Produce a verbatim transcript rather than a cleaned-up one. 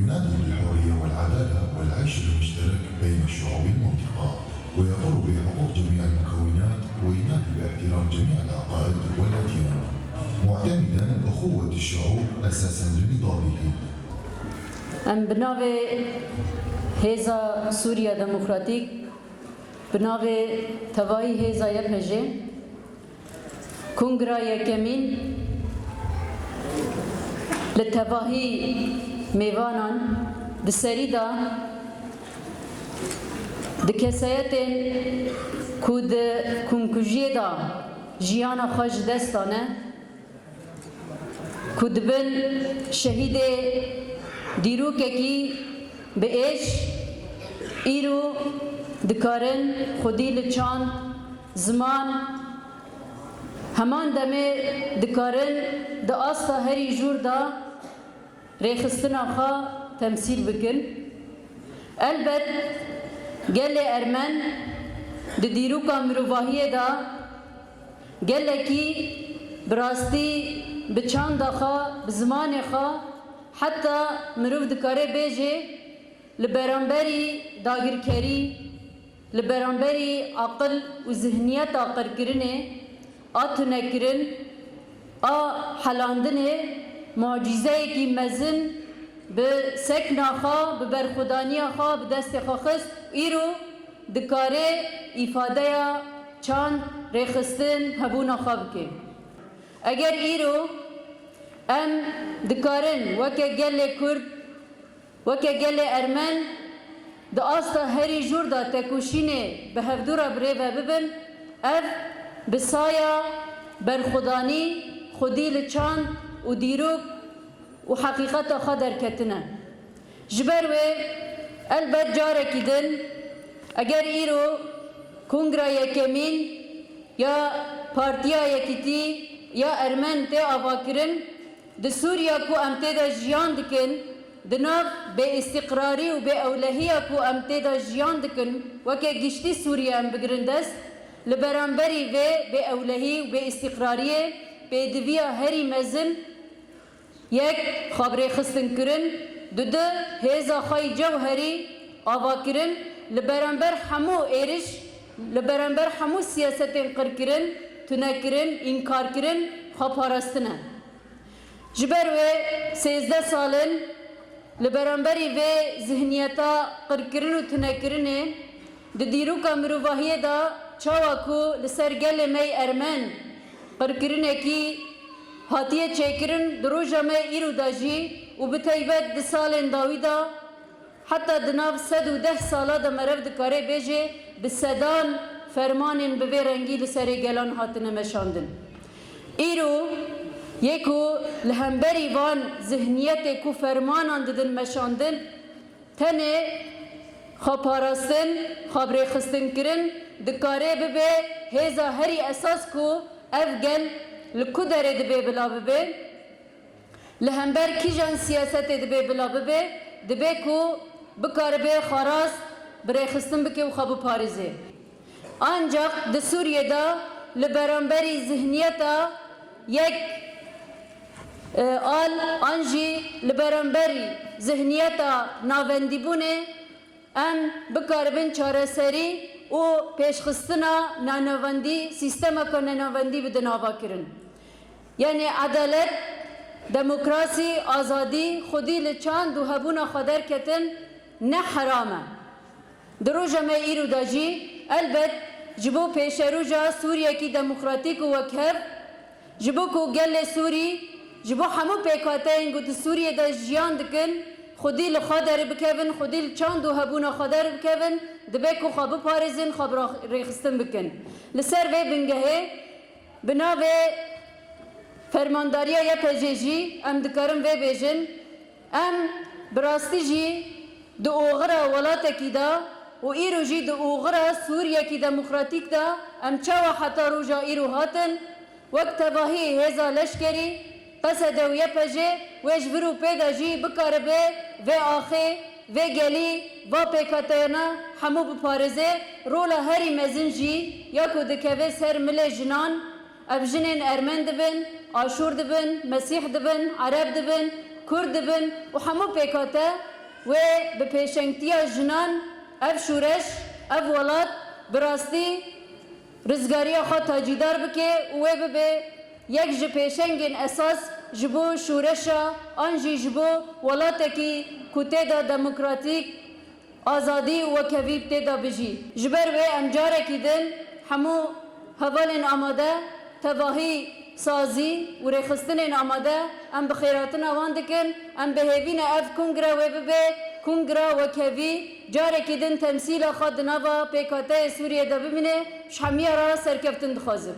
ينادي بالحرية والعدالة والعيش المشترك بين شعوب المنطقة، ويقر بحقوق جميع المكونات، وينادي باحترام جميع العقائد والأديان، معتمدا أخوة الشعوب أساسا لنضاله. Em bi navê Hêza Sûriya Demokratîk, bi navê tevahî Hêza Y P J, Kongra yekemîn li tevahî mêvanan di serî de di kesayetên ku di komkujiyê de jiyana xwe ji dest dane, ku dibin şehîdê dîrokekî bi êş, îro dikarin xwedî li çand, ziman, heman demê dikarin di asta herî jûr de rêxistina xwe temsîl bikin. Elbet gelê ermen di dîroka mirovahiyê de gelekî bi rastî bi çanda xwe, bi zimanê xwe, heta mirov dikare bêje li beramberî dagirkerî, li beramberî aqil û zihniyeta qirkirinê, a tunekirin, a helandinê mucîzeyekî mezin bi sekna xwe, bi berxwedaniya xwe, bi destê xwe xist. Îro dikare îfadeya çand, rêxistin, hebûna xwe bike. Eger îro em dikarin weke gelê Kurd, weke gelê ermen di asta herî jûr de tekoşînê bi hevdû re bi rê ve bibin, ev bi saya berxwedanî, xwedî li çand û dîrok û heqîqeta xwe derketine. Ji ber wê, elbet carekî din, eger îro Kongra Yekemîn ya Partiya Yekîtî ya Ermen tê avakirin, di Sûriya ku em tê de jiyan dikin, di nav bêîstîqrarî û bêewlehiya ku em tê de jiyan dikin, weke giştî Sûriye em bigirin dest, li beramberî vê bêewlehî û bêîstîqrariyê pêdiviya herî mezin yek, xwe bi rêxistin kirin, dudu, hêza xwe yî cewherî ava kirin, li beramber hemû êriş, li beramber hemû siyasetên qirkirin, tunekirin, înkarkirin, xwe parastine. Ji ber wê sêzdeh sal in li beramberî vê zihniyeta qirkirin û tunekirinê di dîroka mirovahiyê de çawa ku li ser gelê me yê ermen qirkirinekî hatiye çêkirin, di roja me yê îro de jî û bi teybet di salên dawî de, heta di nav sed û deh sala de meriv dikare bêje, bi sedan fermanên bi vê rengî li serê gelan hatine meşandin. Îro yê ku li hemberî van zihniyetê ku fermanan didin meşandin, tenê xwe parastin, xwe bi rêxistin kirin, dikare bibe hêza herî esas ku ev gel li ku derê dibe bila bibe, li hember kîjan siyasetê dibe bila bibe, dibe ku bikaribe xwe rast bi rêxistin bike û xwe biparêze. Ancaq di Sûriyê de li beramberî zihniyeta yek, e, al an jî li beramberî zihniyeta navendîbûnê em bikaribin çareserî û pêşxistina nenavendî, sîstemeka nenavendî bidin avakirin. Yanî edalet, demokrasî, azadî, xwedî li çand û hebûna xwe derketin ne heram e. Di roja me îro de jî, elbet, ji bo pêşeroja Sûriyekî demokratîk û wekhev, ji bo ku gelê Sûrî, ji bo hemû pêkhateyên ku di Sûriyê de jiyan dikin, xwedî li xwe derê bikevin, xwedî li çand û hebûna xwe derê bikevin, dibe ku xwe biparêzin, xwe bi ra-, rêxistin bikin. Li ser vê bingehê, bi navê Fermandariya Y P G jî em dikarin vê bêjin, em bi rastî jî di oxira welatekî de û îro jî di oxira Sûriyekî demokratîk de em çawa heta roja îro hatin, wek tevahî hêza leşkerî, P S D û Y P G wê ji vir û pê de jî bikaribe vê axê, vê gelî, va pêkhateyana hemû biparêze, rola herî mezin jî ya ku dikeve ser milê jinan, ev jinên ermen dibin, aşûr dibin, mesîh dibin, ereb dibin, kurd dibin û hemû pêkhate Wê bi pêşengtiya jinan ev şûreş, ev welat bi rastî rizgariya xwe tacîdar bike û wê bibe yek ji pêşengên esas ji bo şûreşa an jî ji bo welatekî ku tê de demokratîk, azadî û wekhevî tê de bijî. Ji ber wê em carekî din hemû hevalên amade, tevahî sazî û rêxistinên amade, em bi xêratina wan dikin, em bi hêvî ne ev kongre wê bibe kongra wekhevî, carekî din temsîla xwe di nava P K T'yê Sûriyê de bimîne, ji hemiya re serkeftin dixwazim.